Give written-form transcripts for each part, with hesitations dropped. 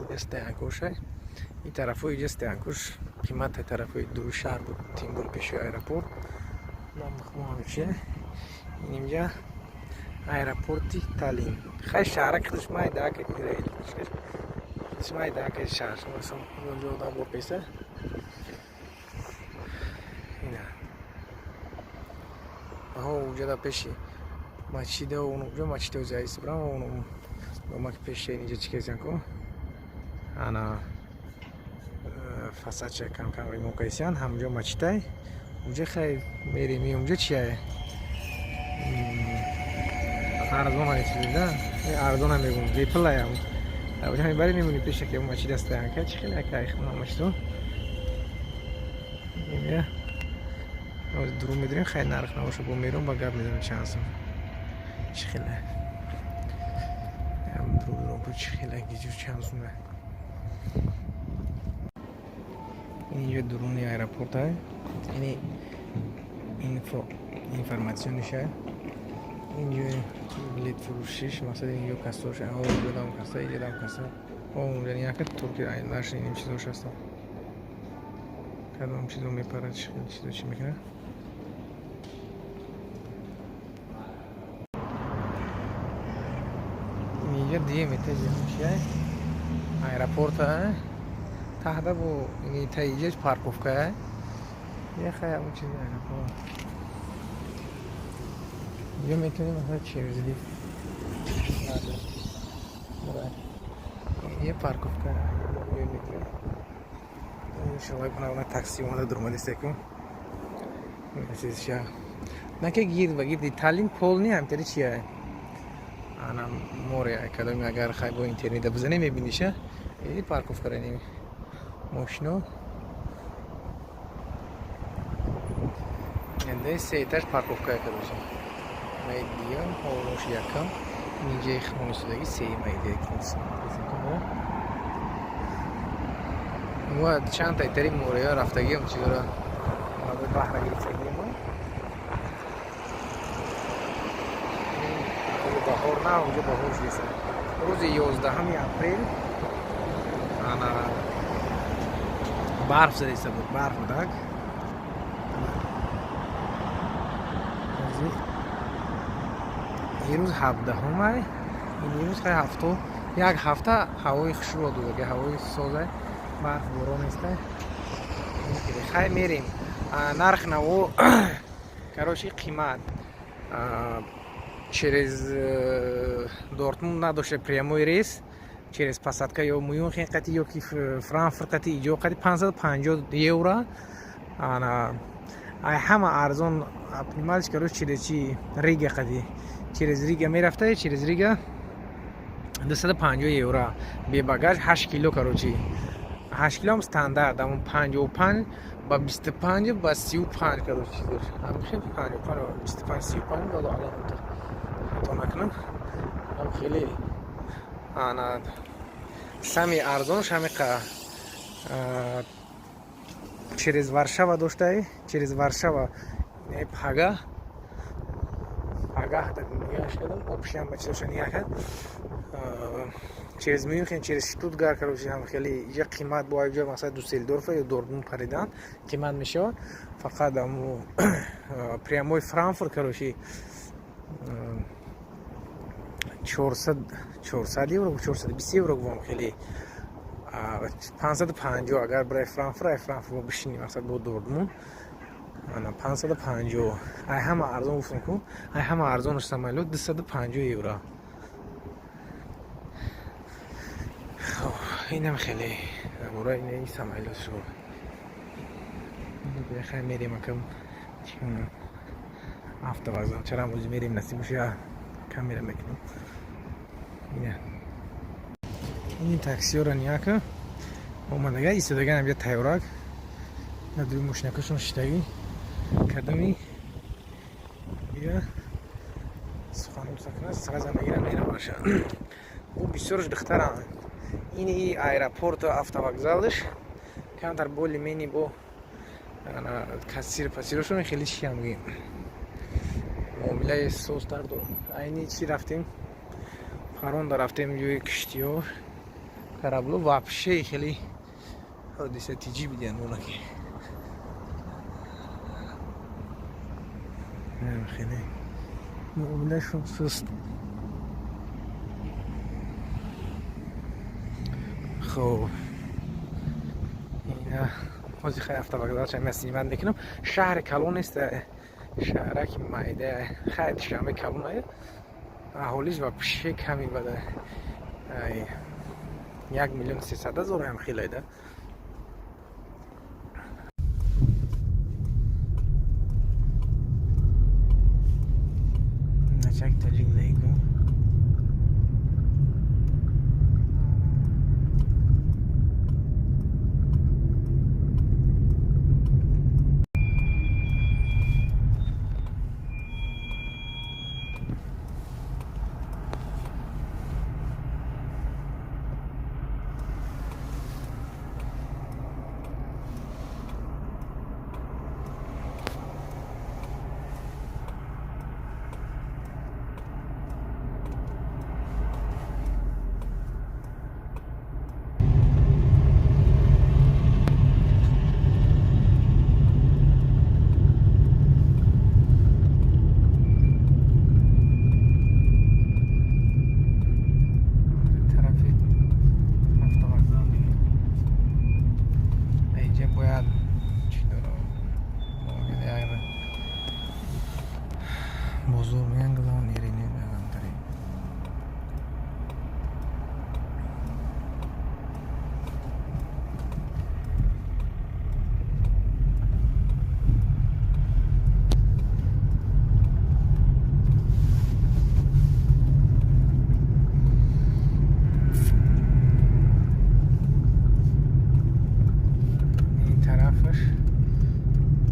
Иҷа стоянкоша, ин тарафҳо, иҷа стоянкош қимата, тарафҳои дури шаҳр буд, тем более пеши аэропорт. Ҳамчи ин инҷа аэропорти Таллин. Хай, шаҳрак худаш майдака, худаш майдака шаҳр. Онҷо одам бо песа ина. Аҳо, уҷа пеши масҷида, уҷо масҷида заисбрам, омак пеши инҷа чӣ кесян ку, ана фасадша кам-кам ремонт кардисян, ҳамҷо масҷидай. Уҷа хай мерем, унҷа чия, арзон чизда, арзона мегум, бепулаям. Уҷа мебари, мемонӣ пеша ки масҷида стоянка, чӣ хеле акай масҷидо. Имя дуру медорем. Хай, нарх набоша, бо мером, ба гап мезанем, чанд сум, чӣ хеле дуру, чӣ хеле, гиҷу, чанд сума. Инҷо дуруни аэропорта, ини инфо информациониша, инҷо билетфурӯшиш. Мақсад, инҷо кассош, инҷодам касса, инҷодам касса. Яка турки наши ин чизош ҳастам, кадом чизо мепарад, чӣ хел чизо, чӣ мекунад. Инҷа дуюм этажи чия аэропорта, таҳда бо таиҷаш парковка, яхай ҳамон чизи аэропорт. Инҷо метавонем, масалан, через лифт е парковка. Иншалло, кунавна такси омада дурмадистеку. Наке гирд ба гирди Таллин полный ҳамтари чия, ана море. Кадоми агар хай бо интернета бизанем, мебиниша. И парковка ранем мошино янда се этаж парковка короче. Майдиём ҳолош якам, инҷаи хонисудаги сеюм майдия. Ва чанд тайтари морея рафтагиам, чизора баҳра гирифтагиам. Баҳор на, унҷо баҳор шудеса. Рӯзи 11-уми апрел ана барф задеста буд, барф будак. Ирӯз 17-умай, ин ирӯз хай ҳафто, як ҳафта ҳавои хушрӯ додаги, ҳавои соза, барф борон неста. Хай, мерем. Нарх наво, короче, қимат. Через Дортмунд надошта прямой рейс, через посадка ё Мюнхен қати, ё ки Франкфурт қати, иҷо қати 550 евро. Ана ай ҳама арзон оптималш, короче, через чи, Рига қати, через Рига мерафта, через Рига 250 евро, бе багаж, 8 кило, короче, 8 килоам стандарт, амн 55 ба 25 ба 35, короче, 55 ба 25 35, валло алам, хато накунам. Ам хеле ана сами арзонш ҳамиқа через Варшава доштай, через Варшава. Пага пагаҳ нигоҳш кардам, общиам ба чизоша нигоҳ кард. Через Мюнхен, через Штутгарт, короче, ҳам хеле иҷа қимат бо иҷа, масалан, Дюссельдорфа ё Дортмунд паридан қимат мешавад. Фақат аму прямой Франкфурт, короче, 400 евро, 420 евро гувам, хеле 550. Агар барои Франкфурт, ай Франкфурт бишини, мақсад, бо Дортмунд ана 550. Ай ҳама арзон гуфтам ку, ай ҳама арзонаш самолёт 250 евро. Инам хеле бора ин самолёт шуд. Хай, мерем акам автовокзал. Чара ози мерем, насиб боша, камера мекунем. Ина ин таксиёра нияка омадага истодаганам, я тайёрак дар дуи мошинакашон шиштагӣ кардами. Я сухануса кунад, сразу мегирам, мераваша. Ӯ бисёрш духтарам. Ин и аэропорту автовокзалш камтар более-менее бо кассир пассирошон хеле чиам гӯем, муомилаи созтар дорам. Айни чи рафтем. Паронда рафтем ҷои киштиҳо, корабло вообще хеле ҳодиса тиҷӣ бидиан онаки. Хеле муомилашон суст. Хоб, ина ҳозир хай автовокзалша ма снимать мекунам. Шаҳри калон нест, шаҳраки майда, хай Душанбе калон, аҳолиш вообще ками бада. 1 300 000 ҳам хелайда. Начак таҷик зайку. Тарафи автовокзал инҷа бояд чӣ дорам, бозор меган, главный рынок меган тари. Ин тарафаш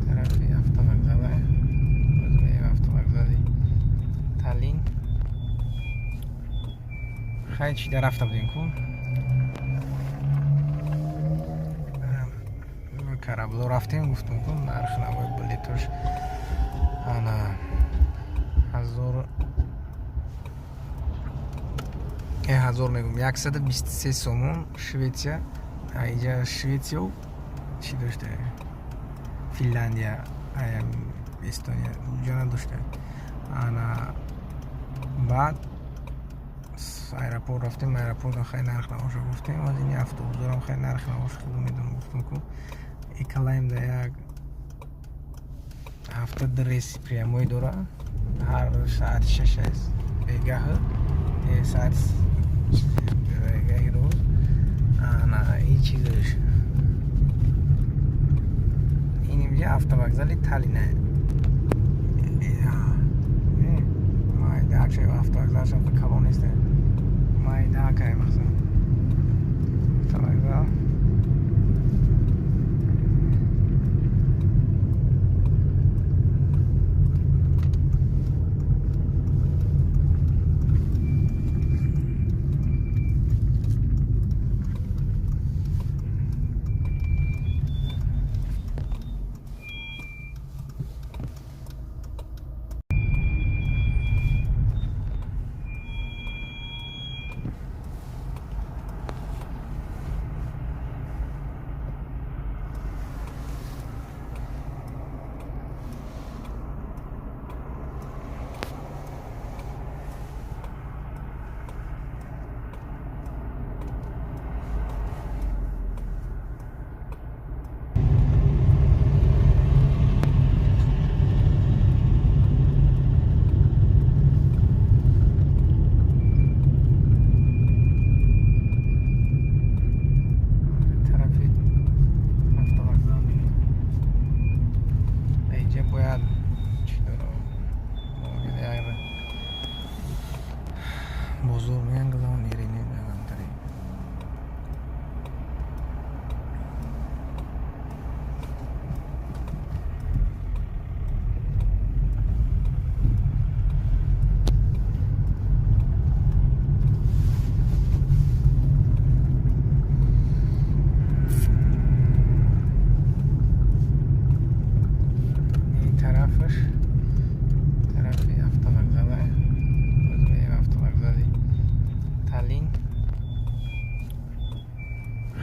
тарафи автовокзала. Боз меем автовокзали Таллин. Хай, чӣ дар рафта будем ку, корабло рафтем, гуфтум ку нарх навои билетош ана ҳазор ҳазор мегум, 123 сомон Шветсия. Инҷа Шветсияу чӣ дошта, Финляндия, Эстония ҷо надошта. Ана баъд аэропорт рафтем, аэропорт хай нарх навоша гуфтем. Аз ини автобусдорам хай нарх навоша худо медонам. Гуфтум ку Эколайн да як ҳафта ду рейси прямой дора, ҳар саати шаш бегаҳ, саати бегаҳи рӯз. Ана ин чизаш, ин инҷа автовокзали Таллина. Майдакша автовокзалша калон нест, майдакай мақсад автовокзал.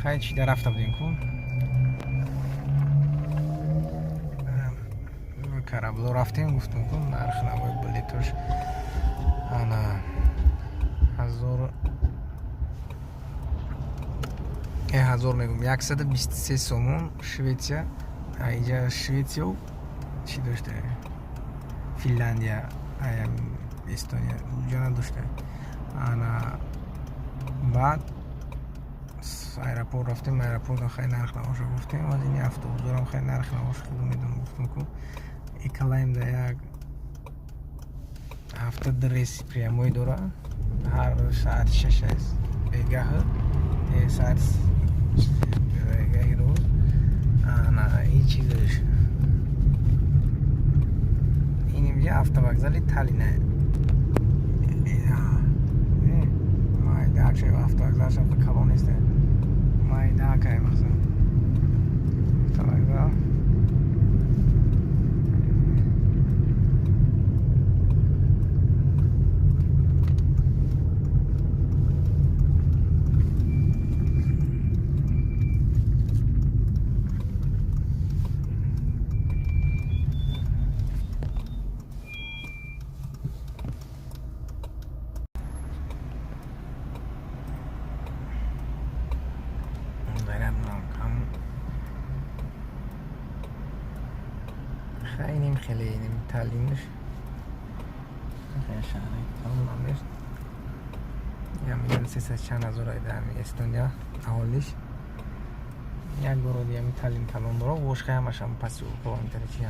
Хай, чи да рафта будем ку? Корабло рафтем, гуфтем ку, нарх навои билетош ана ҳазор ҳазор мегум, 123 сомон Швеция. Инҷа Швеция чӣ дошта, Финляндия, Эстония уҷа надошта. Ана баъд аэропорт рафтем, аэропорт хай нарх навоша гуфтем. Аз ини автобусдорам, хай нарх навоша худо медонам. Гуфтем ку, Эколайн да як ҳафта ду рейс прямой дора, ҳар саати 6 бегаҳ, саати бегаҳи рӯз. Ана ин чизаш, ин инҷа автовокзали Таллина. Майдаак шава автовокзалшам, калон нест, майдаакай мақсад автовокзал. Иним хеле, иним Таллинш, шаҳри калонам нест, 1 миллион 300 чанд ҳазор дар Эстония аҳолиш. Як городи ами Таллин калон дора, бошка ҳамашам паси калонтари чи.